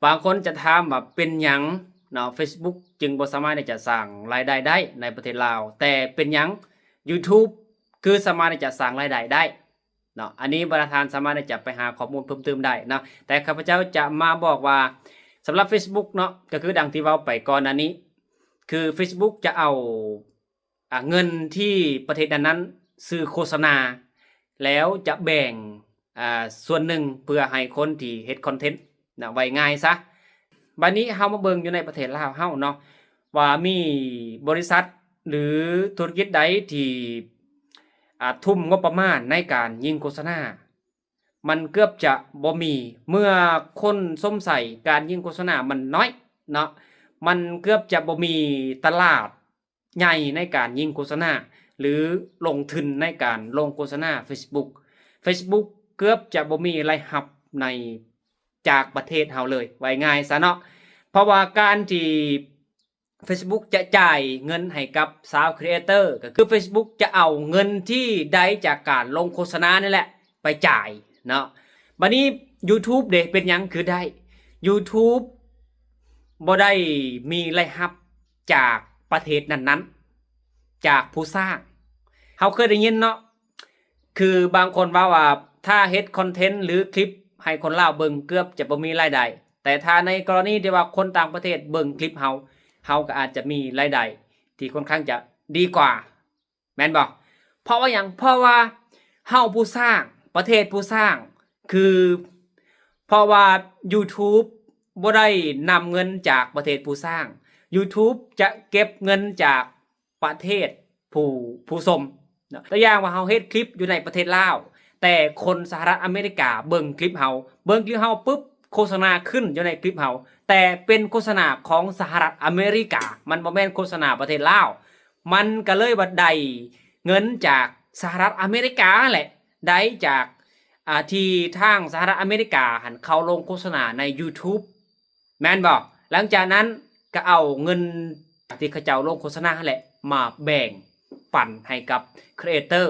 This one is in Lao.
ບາງຄົນຈະຖາມວ່າເປັນຫຍັງເນາະ Facebook ຈຶ່ງບໍ່ສາມາດທີ່ຈະສ້າງລາຍໄດ້ໄດ້ໃນປະເທດລາວ ແຕ່ເປັນຫຍັງ YouTube ຄືສາມາດທີ່ຈະສ້າງລາຍໄດ້ໄດ້ເນາະ? ອັນນີ້ບັນດາທ່ານສາມາດທີ່ຈະໄປຫາຂໍ້ມູນເພີ່ມເຕີມໄດ້ເນາະ ແຕ່ຂ້າພະເຈົ້າຈະມາບອກວ່າ ສຳລັບ Facebook ເນາະ ກໍຄືດັ່ງທີ່ເວົ້າໄປກ່ອນໜ້ານີ້ ຄື Facebook ຈະເອົາ ອ່າ ເງິນທີ່ປະເທດນັ້ນໆ ຊື້ໂຄສະນາ ແລ້ວຈະແບ່ງ ອ່າ ສ່ວນໜຶ່ງເພື່ອໃຫ້ຄົນທີ່ເຮັດຄອນເທັນນະ ເວົ້າງ່າຍຊະ. ບາດນີ້ເຮົາມາເບິ່ງຢູ່ໃນປະເທດລາວເຮົາເນາະ ວ່າມີບໍລິສັດ ຫຼື ທຸລະກິດໃດທີ່ ອ່າ ທຸ່ມງົບປະມານໃນການຍິງໂຄສະນາ ມັນເກືອບຈະບໍ່ມີ ເມື່ອຄົນຊົມໃສ່ການຍິງໂຄສະນາມັນນ້ອຍເນາະ ມັນເກືອບຈະບໍ່ມີຕະຫຼາດ ໃຫຍ່ໃນການຍິງໂຄສະນາ ຫຼື ລົງທຶນໃນການລົງໂຄສະນາ Facebook Facebook ເກືອບຈະບໍ່ມີລາຍຮັບໃນ ຈາກປະເທດເຮົາເລີຍ ເວົ້າງ່າຍຊະເນາະ ເພາະວ່າການທີ່ Facebook ຈະຈ່າຍເງິນໃຫ້ກັບຊາວຄຣີເອເຕີ ກໍຄື Facebook ຈະເອົາເງິນທີ່ໄດ້ຈາກການລົງໂຄສະນານີ້ແຫຼະໄປຈ່າຍເນາະ. ບາດນີ້ YouTube ເດ ເປັນຫຍັງຄືໄດ້? YouTube ບໍ່ໄດ້ມີລາຍຮັບ ຈາກປະເທດນັ້ນໆ ຈາກຜູ້ສ້າງ. ເຮົາເຄີຍໄດ້ຍິນເນາະ ຄືບາງຄົນເວົ້າວ່າ ຖ້າເຮັດຄອນເທັນ ຫຼື ຄລິບໃຫ້ຄົນລາວເບິ່ງ ເກືອບຈະບໍ່ມີລາຍໄດ້ ແຕ່ຖ້າໃນກໍລະນີທີ່ວ່າຄົນຕ່າງປະເທດເບິ່ງຄລິບເຮົາ ເຮົາກໍອາດຈະມີລາຍໄດ້ທີ່ຄ່ອນຂ້າງຈະດີກວ່າ. ແມ່ນບໍ່? ເພາະວ່າຫຍັງ? ເພາະວ່າເຮົາຜູ້ສ້າງ ປະເທດຜູ້ສ້າງ ຄື ເພາະວ່າ YouTube ບໍ່ໄດ້ນຳເງິນຈາກປະເທດຜູ້ສ້າງ YouTube ຈະເກັບເງິນຈາກປະເທດຜູ້ ຜູ້ຊົມເນາະ. ຕົວຢ່າງວ່າເຮົາເຮັດຄລິບຢູ່ໃນປະເທດລາວ ແຕ່ຄົນສະຫະລັດອາເມລິກາເບິ່ງຄລິບເຮົາ ເບິ່ງຄລິບເຮົາປຶບ ໂຄສະນາຂຶ້ນຢູ່ໃນຄລິບເຮົາ ແຕ່ເປັນໂຄສະນາຂອງສະຫະລັດອາເມລິກາ ມັນບໍ່ແມ່ນໂຄສະນາປະເທດລາວ. ມັນກໍເລີຍວ່າໄດ້ເງິນຈາກສະຫະລັດອາເມລິກາຫັ້ນແຫຼະ ໄດ້ຈາກ ອ່າ ທີ່ທາງສະຫະລັດອາເມລິກາຫັ້ນ ເຂົາລົງໂຄສະນາໃນ YouTube ແມ່ນບໍ່? ຫຼັງຈາກນັ້ນກໍເອົາເງິນທີ່ເຂົາເຈົ້າລົງໂຄສະນາຫັ້ນແຫຼະ ມາແບ່ງປັນໃຫ້ກັບຄຣີເອເຕີ